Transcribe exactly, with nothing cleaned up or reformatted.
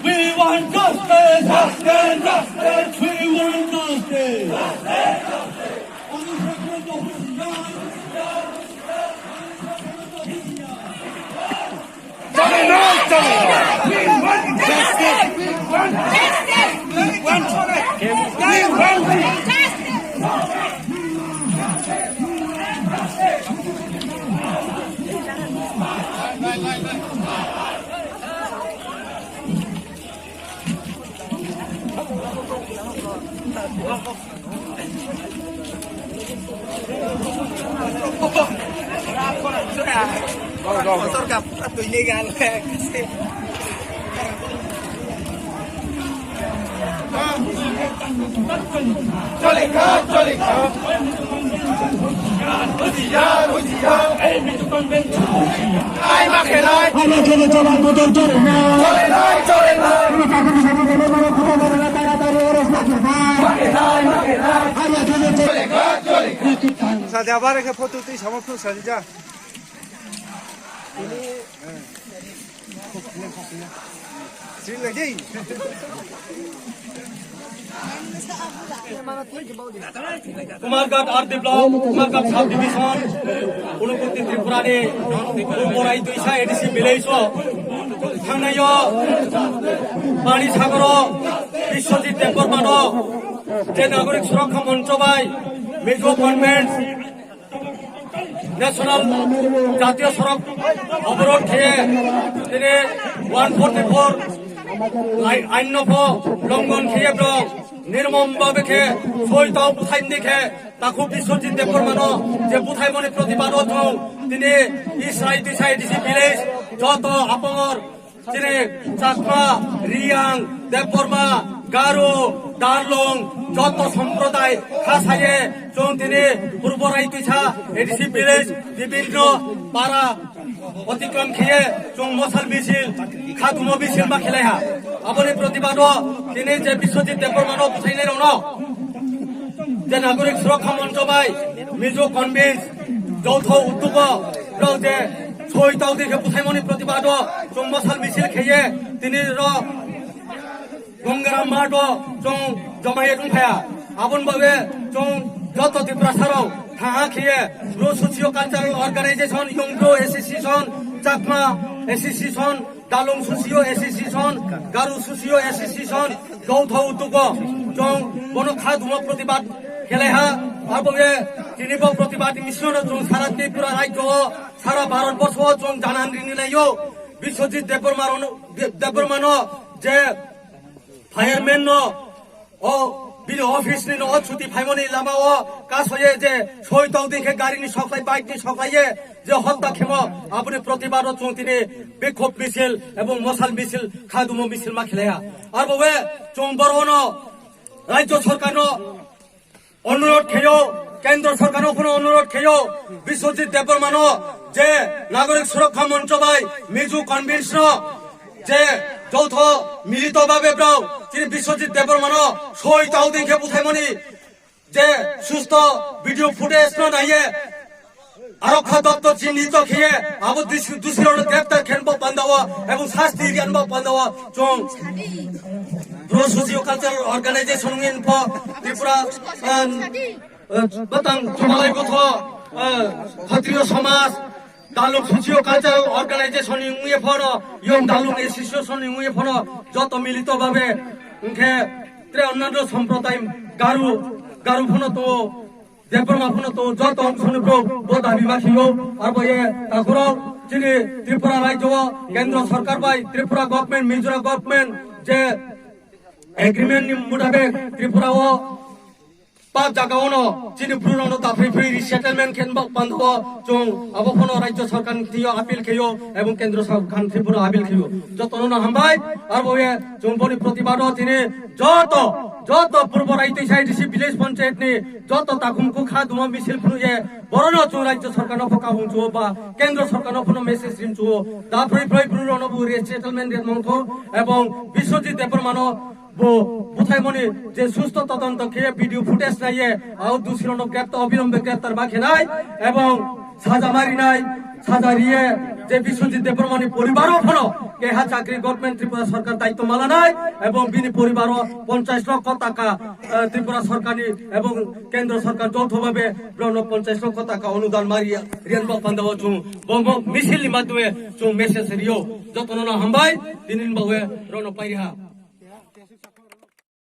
We want justice! Justice! Justice! We want justice! Sadia bare khe photo twi samo phung sadia. Kumarghat R D block, Kumarghat sub division, Unakoti Tripura ni Purbo Raitwisa A D C village o thangnaio Pani Sagaro Biswajit Debbarmano je Nagorik Surakkha Moncho bai Mizo Convince National Jatiyo Sorok Oborod khe tini one forty four ain no pho longon khe bro nirmom babe khe soi tau buthai ni khe takhu Biswajit Debbarmano je buthai moni protibad o thong tini Israel Tisai D C village joto apongor Chini Chakma, Riyang, Debbarma, Garo, Darlong, joto somproday khasaye chwng tini Purbo Raitwisa A D C village bibinno para otikrom khiye chwng mosal misil, khadumo misil ma khelaiha. Aboni protibado tini je Biswajit Debbarmano buthainai rokno je Nagorik Surakkha Moncho bai Mizo Convince joutho utugo rok je soi tau dikhe buthaimoni protibado chwng mosal misil kheye tini rok Gongaram Mato chwng jomaiye tongphaya. Aboni bagwi chwng joto Tiprasa rok thaha khiye Bru Socio Cultural Organization, Young Bru Association, Chakma Association, Dalung Socio Association, Garu Socio Association, joutho utugo chwng bono kha dumo protibad khelaiha. Abo ye tini bo protibad misil no chwng sara Tripura rajyo o, sara Bharat borsho o chwng janan rini laio. Biswajit Debbarma no, Debbarma no je fireman no o bini office ni no o chuti phaimani lama o kasoye je soi tau dikhe gari ni soklai, bike ni soklai ye je hotta khemo aboni protibad o chwng tini bikhop misil ebong mosal misil khadumo misil ma khelaiha. Arbo we chwng boro no rajyo sorkar no onurod kheyo, kendro sorkar no phano onurod kheyo, Biswajit Debbarma no je Nagorik Surakkha Moncho bai Mizo Convince no je joutho milito babe brao chini Biswajit Debbarma no soi tau dikhe buthaimani je susto video footage no naiye Arokha doptor chinito khiye abo dusi-, dusirokno greptar khenbo pandao ebong sasti rianbo pandao chwng Bru Socio Cultural Organization wngwi pho Tripura, ah, ah, batang chumalai botho, ah, Khatriyo Samaj, Dalung Socio Cultural Organization wngwi phono, Young Dalung Association wngwi phono, joto milito babe, hwnkhe tre onnanno somproday Garu, Garu phono to, Debbarma phano to joto ongkhorni bro bo dabi ma khiyo, arbo ye takhurok chini Tripura rajyo o kendro sorkar bai Tripura government, Mizoram government je agreement ni mutabek Tripura o pap jaga ono chini bru rokno daphri phri resettlement khen bak pando chwng abo phano rajyo sorkar ni thwiyo appeal khiyo ebong kendro sorkar ni thwiyo appeal khiyo jotono no hambai, arbo ye chwng boni protibado tini joto, joto Purbo Raitwisa A D C village panchayat ni joto takhum kukha duma misil phunukye, borokno chwng rajyo sorkarno pho kabung chuo ba kendro sorkarno phano message rim chuo, da phroi phroi bru rokno bo resettlement ri mangtho, ebong Biswajit Debbarmano bo buthaimoni je susto todonto khe video footage naiye, au dusirokno grepta-, obilombe greptar ba khenai, ebong saja marinai, Sajariye je Biswajit Debbarmani poribaro phano keha chakri government Tripura sarkar daityo malanai ebong bini poribaro ponchash lokho taka, eh, Tripura sarkarni ebong kendro sarkar joutho bhabe borokno ponchash lokho taka onudan mariya riyan bok pandao chung bo misil ni madhyome chung message riyo jotono no hambai tinin bawe rono pairiha.